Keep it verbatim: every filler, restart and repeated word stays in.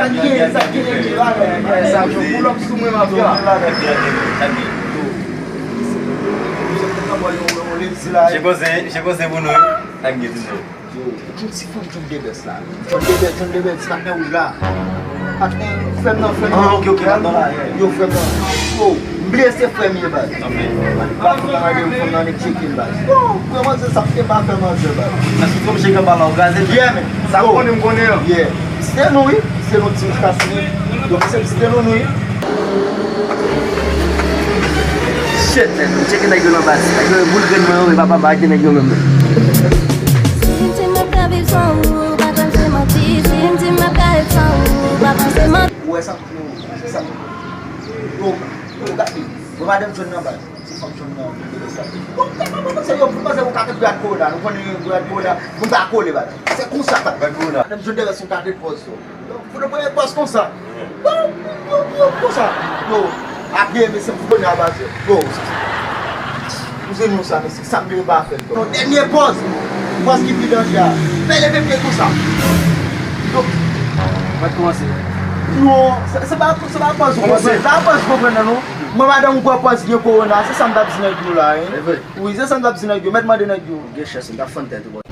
Gen sa ki gen ki bagay. Sa yo pull up sou mwen, mafya. Bagay ki gen, sa gen. Che koze, che koze pou nou, wi. Sa gen toujou. Yo, John ti fanm John Debès la. John Debès, John Debès, ti patnè wouj la. Patnè, frè m nan, frè m nan. Ah, ok, ok, patnè la, yeah. Yo, frè m nan. Yo, m bliye se frè m ye, baz. Anfen. Baz, m pa mande m fanm nan, nèg tcheke l, baz. Yo, frè manzè, sa te pa fè manzè, baz. Nan sou kòm cheke pa la, ou kraze l. Yeah, man. Sa m konnen, m konnen an. Yeah. Se nou, wi. Se nou, ti mouch ka sou li. Donk, se, se nou, nou, wi. Shit, man. M tcheke nèg yo nan baz. Nèg yo boul grenn mwen yo, e papa m pa arete nèg yo menm. Si m di m ap ka viv san ou, pa panse manti. Si m di m ap ka ret san ou, pa panse manti. Ou wè sa? Yo, sa. Yo, yo, gade. Bon, madanm John nan baz. Se fanm John nan, John Debès la. Bon, kòman, kòman se yo, kòman se yo ka te Brad Corona? Nou konnen Brad Corona, nou pa kole, baz. Se konsa, baz. Brad Corona. Madanm John Debès, nou ka te pòz yo. Donk, pou nou premye pòz konsa. Bon, yo, yo, konsa. Yo, apiye, mesye, pou konnen a baz yo. Yo, pou se nou sa, mesye, sa m te pa fè l. Non, dènye pòz. Pòz ki pi danje a. Fè leve pye konsa. Yo. Mwen kòmanse. Non, se, se pa, se pa pòz ou konprann. Se pa pòz ou konprann nan, non. Mwen, madanm ou pran pòz gen kowona, se sa m t ap di nèg yo la, wi. E vre. Wi, se sa m t ap di nèg yo, mèt mande nèg yo. Ou gen chans, m t ap fann tèt ou, bò.